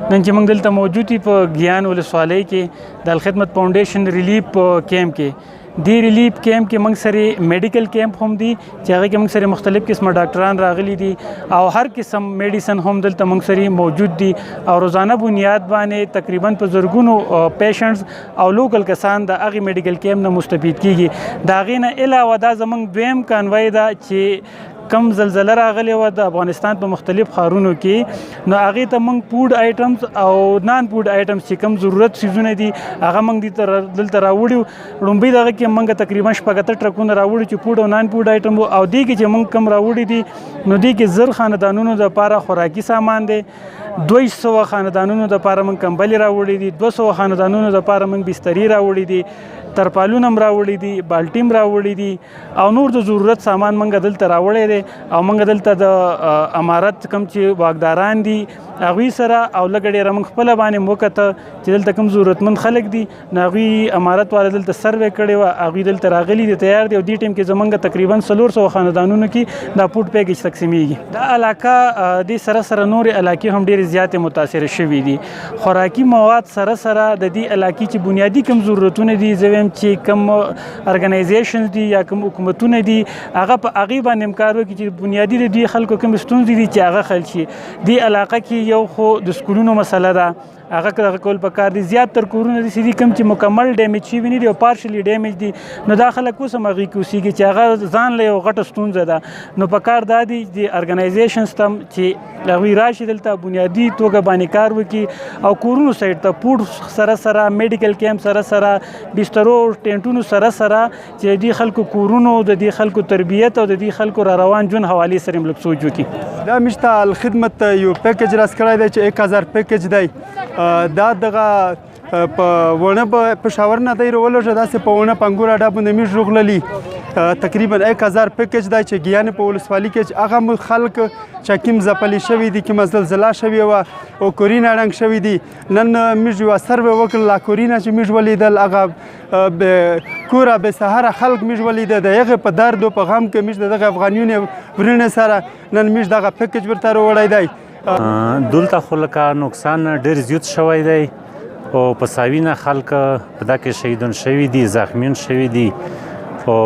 نن چې موږ دلته موجود یو په ګیان ولسوالۍ کې د الخدمت فاونډیشن ریلیف کیمپ کې، دی ریلیف کیمپ کې موږ سره میډیکل کیمپ هم دی چې هغه کې موږ سره مختلف قسمه ډاکټران راغلي دي او هر قسم میډیسن هم دلته موږ سره موجود دي او روزانه بنیاد باندې تقریبا په زرګونو پیشنټس او لوکل کسان د هغه میډیکل کیمپ نه مستفید کیږي. د هغې نه علاوه دا زموږ دویم کانوای ده چې کم زلزله راغلی و د افغانستان په مختلف ښارونو کې، نو هغې ته موږ فوډ آیټمز او نان فوډ آیټمز چې کم ضرورت څیزونه دي هغه موږ دې دلته راوړي. لومړی دغه کې موږ تقریبا 60 ټرکونه راوړي چې فوډ او نان فوډ آیټم او دې کې چې موږ کم راوړي دي نو دې کې 1000 خاندانونو دپاره خوراکي سامان دی، 200 خاندانونو دپاره موږ کمبلې راوړي دي، 200 خاندانونو دپاره موږ بسترې راوړي دي، ترپالونه هم راوړي دي، بالټي هم راوړي دي او نور د ضرورت سامان موږ دلته راوړی دی. او موږ دلته د امارت کوم چې واکداران دي هغوی سره او لږه ډېره موږ خپله باندې هم وکته چې دلته کوم ضرورتمند خلک دي، نو هغوی امارت والا دلته سروې کړې وه، هغوی دلته راغلي دي، تیار دي. او دې ټیم کې زموږ تقریبا 400 خاندانونو کې دا فوډ پیکج تقسیمیږي. دا علاقه دې سره سره نورې علاقې هم ډېرې زیاتې متاثره شوې دي. خوراکي مواد سره سره د دې علاقې چې بنیادي کوم ضرورتونه دي، زه وایم چې کوم ارګنایزیشن دي یا کوم حکومتونه دي هغه په هغې باندې هم کار وکړي چې بنیادي د دې خلکو کوم ستونزې دي چې هغه حل شي. دې علاقه کې یو خو د سکولونو مسله ده، هغه دغه کول پکار دي. زیات تر کورونه داسې دي کوم چې مکمل ډیمیج شوي نه دي او پارشلی ډیمیج دي، نو دا خلک اوس هم هغې کې اوسېږي چې هغه ځان له یو غټه ستونزه ده. نو پکار دا دي چې ارګنایزیشنز ته چې هغوی راشي دلته بنیادي توګه باندې کار وکړي او کورونو سایډ ته فوډ سره سره میډیکل کیمپ سره سره بسترو ټینټونو سره سره چې د دې خلکو کورونو، د دې خلکو تربیت او د دې خلکو را روان ژوند حوالې سره هم لږ سوچ وکړي. دا موږ ته الخدمت یو پیکج راسکړی دی چې 1000 پیکج دی. دا دغه په ونه په پېښور نه دی راولېږه، داسې په ونه پنګور اډه باندې موږ روغللي. تقریبا 1000 پیکج دی چې ګیانې په ولسوالي کې هغه خلک چې کوم ځپلي شوي دي، کومه زلزله شوې وه او کورونه ړنګ شوي دي. نن موږ یوه سروې وکړله، کورونه چې موږ ولیدل هغه بې کوره بې سهاره خلک موږ ولیده، د هغې په درد او په غم کې موږ د دغه افغانیونو ورونه سره نن موږ دغه پیکج ورته راوړی دی. دلته خو لکه نقصان ډېر زیات شوی دی او په ساوینه خلک په دا کې شهیدان شوي دي، زخمیان شوي دي او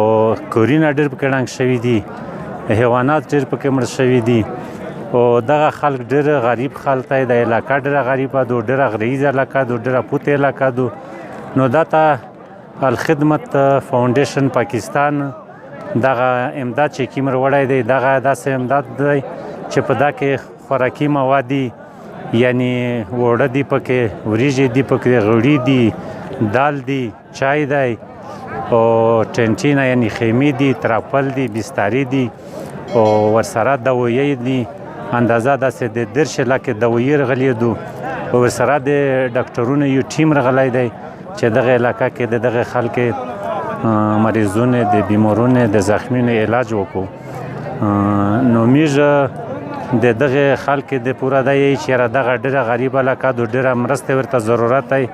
کورونه ډېر پکې ړنګ شوي دي، حیوانات ډېر پکې مړ شوي دي او دغه خلک ډېر غریب خلک دی، د علاقه ډېره غریبه ده، ډېره غریزه علاقه ده، ډېره پوتې علاقه ده. نو دا ته الخدمت فاونډیشن پاکستان دغه امداد چې کوم وروړی دی، دغه داسې امداد دی چې په دا کې خوراکي مواد دي، یعنی اوړه دي پکې، وریجې دي پکې، غوړي دي، دال دي، چای دی او ټینټینه یعنی خیمې دي، تراپل دي، بسترې دي او ورسره دوایي دي. اندازه داسې د 30 لکه دوایي راغلي دو او ورسره د ډاکټرونو یو ټیم راغلی دی چې دغه علاقه کې د دغه خلک مریضونو، د بیمارونو، د زخمیونو علاج وکړو. نو موږ د دغه خلک د پوره دی چې دغه ډېره غریبه علاقه ده، ډېره مرسته ورته ضرورت دی.